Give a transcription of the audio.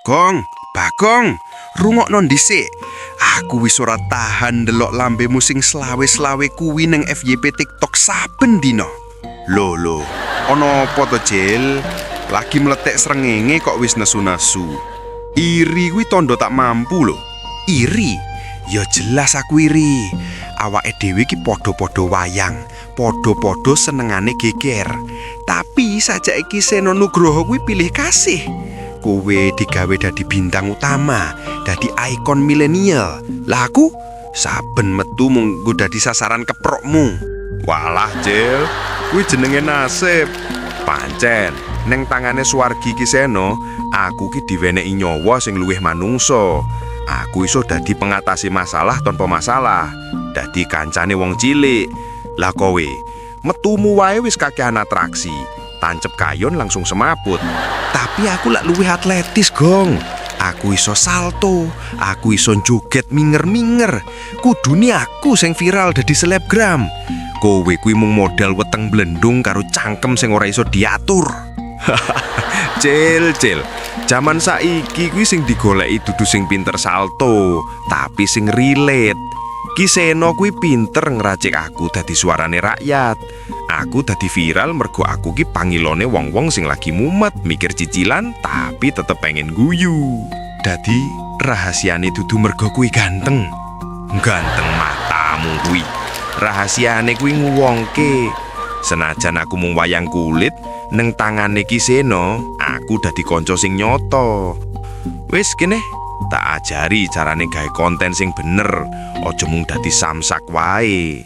Gong, Bagong, rungokno dhisik. Aku wis ora tahan ndelok lambemu sing selawe-selawe kuwi nang FYP TikTok saben dina. Lho lho, ono apa to, Jel? Lagi mletek srengenge kok wis nesu-nesu. Iri kuwi tondo tak mampu lho. Iri? Ya jelas aku iri. Awake dhewe iki padha-padha wayang, padha-padha senengane geger. Tapi sajake Ki Seno Nugroho kuwi pilih kasih. Kowe digawe dadi bintang utama, dadi ikon milenial. Lah aku saben metu mung nggo dadi sasaran keprokmu. Walah, Jel, kuwi jenenge nasib. Pancen, neng tangane Suwargi Ki Seno, aku ki diweneki nyawa sing luwih manungsa. Aku iso dadi pengatasi masalah tanpa masalah. Dadi kancane wong cilik. Lah kowe, metumu wae wis kakehan atraksi. Tancep kayon langsung semaput. Tapi aku lak luwih atletis, Gong. Aku iso salto, aku iso joget minger-minger. Kudune aku sing viral dadi selebgram. Kowe kuwi mung modal weteng blendung karo cangkem sing ora iso diatur. Cil, Cil. Jaman saiki kuwi sing digoleki dudu sing pinter salto, tapi sing relate. Ki Seno kuwi pinter ngracik aku dadi suarane rakyat. Aku dadi viral mergo aku ki pangilone wong-wong sing lagi mumet mikir cicilan tapi tetep pengen guyu. Dadi rahasiane dudu mergo kuwi ganteng. Ganteng matamu kuwi. Rahasiane kuwi nguwongke. Senajan aku mung wayang kulit, neng tangane Ki Seno, aku dadi kanca sing nyoto. Wis kene, tak ajari carane gawe konten sing bener, aja mung dadi samsak wae.